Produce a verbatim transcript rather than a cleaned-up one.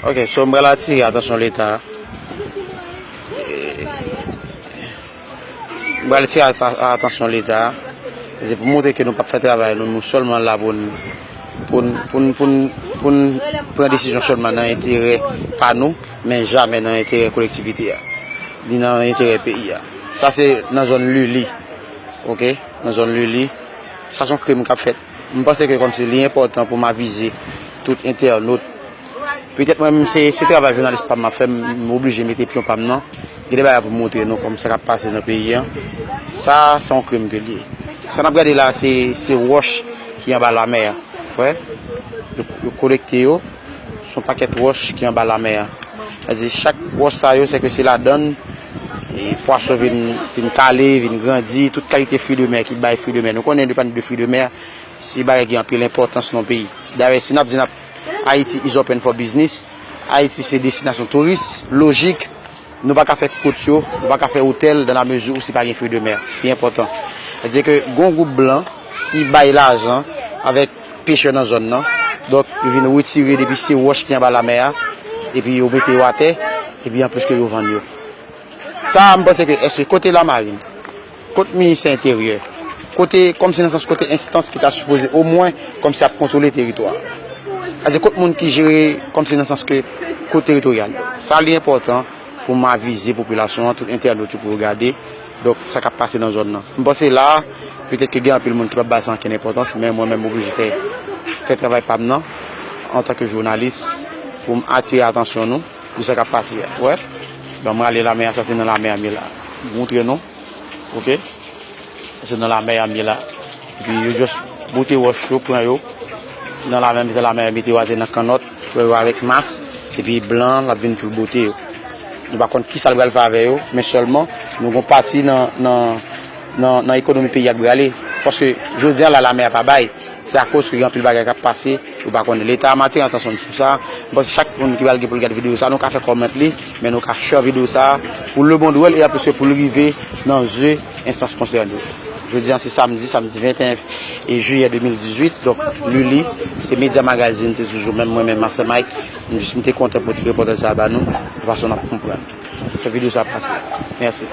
Ok, so m pral atire atansyon Leta. M pral atire ata- atansyon Leta. Se pou montre ke nou p ap fè travay nou, nou sèlman la pou n pou n pou n pou n pou n pran desizyon sèlman nan enterè pa nou, men jamè nan enterè kolektivite a, ni nan enterè peyi a. Sa se nan zòn Lili. Ok, nan zòn Lili. Sa se yon krim k ap fèt. M panse ke kòmsi li enpòtan pou m avize tout entènot. Petèt mwen menm se se travay jounalis pa m ap fè, m oblije mete pyon pa m nan. Gen de bagay pou m montre nou kòm sa k ap pase nan peyi an. Sa se yon krim ke l ye. Sa n ap gade la se se wòch ki anba lamè a. Wè, yo, yo kolekte yo. Se yon pakèt wòch ki anba lamè a. Sa di chak wòch sa yo se ke se ladann e pwason vin vin kale, vin grandi, tout kalite fwi de mè ki bay fwi de mè. Nou konnen depann de fwi de mè, se bagay ki anpil enpòtans nan peyi. Dayè si n ap di n ap Ayiti is open for business, Ayiti se destinasyon touris, lojik, nou pa ka fè kot yo, nou pa ka fè otèl dans la mesure où si pa gen fwi de mè, ki enpòtan. Sa di ke gon gwoup blan ki bay lajan avèk pechè nan zòn nan. Donk yo vin retire depi se wòch ki anba lamè a, epi yo mete yo atè, epi anplis ke yo vann yo. Sa a, m panse ke èske kote Lamarin, kot Ministè Enteryè, kote, kòmsi nan sans kote enstans ki ta sipoze omwen kòmsi ap kontwole teritwa a? Sa di kot moun ki jere kòmsi nan sans ke kot teritoryal yo? Sa li enpòtan pou m avize popilasyon an, tout entènot yo pou yo gade, donk, sa k ap pase nan zòn nan. M panse la a, petèt ke gen anpil moun ki p ap bay sa ankenn enpòtans, men mwen menm m oblije fè fè travay pa m nan, antanke jounalis, pou m atire atansyon nou de sa k ap pase a. Wè, ban m rale lamè a, sa se nan lamè a m ye la. M montre nou, ok? Sa se nan lamè a m ye la. Epi yo just bote wòch yo, pran yo. Nan lamè, mete lamè, mete yo atè nan kannòt, pran yo avèk mas, epi blan l ap vin tou l bote yo. Nou pa konn kisa l pral fè avè yo, men sèlman nou gon pati nan nan nan nan ekonomi peyi a k prale. Paske jodi a la lamè a pa bay. Se akoz ke gen anpil bagay k ap pase, ou pa konnen. Leta a, m atire atansyon n sou sa. M panse chak moun ki pral gen pou l gade videyo sa, nou ka fè kòmant li, men nou ka share videyo sa pou lemonn wè l e anplis ke pou l rive nan zye enstans konsène yo. Jodi a se samdi, samdi venteyen jiyè de mil dizuit, donk Lili, se Media Magazine, se toujou menm mwen menm Master Mike. M jis m te kontan pou te repòtaj sa ba nou, de fason n ap konprann. Fè videyo sa pase. Mèsi.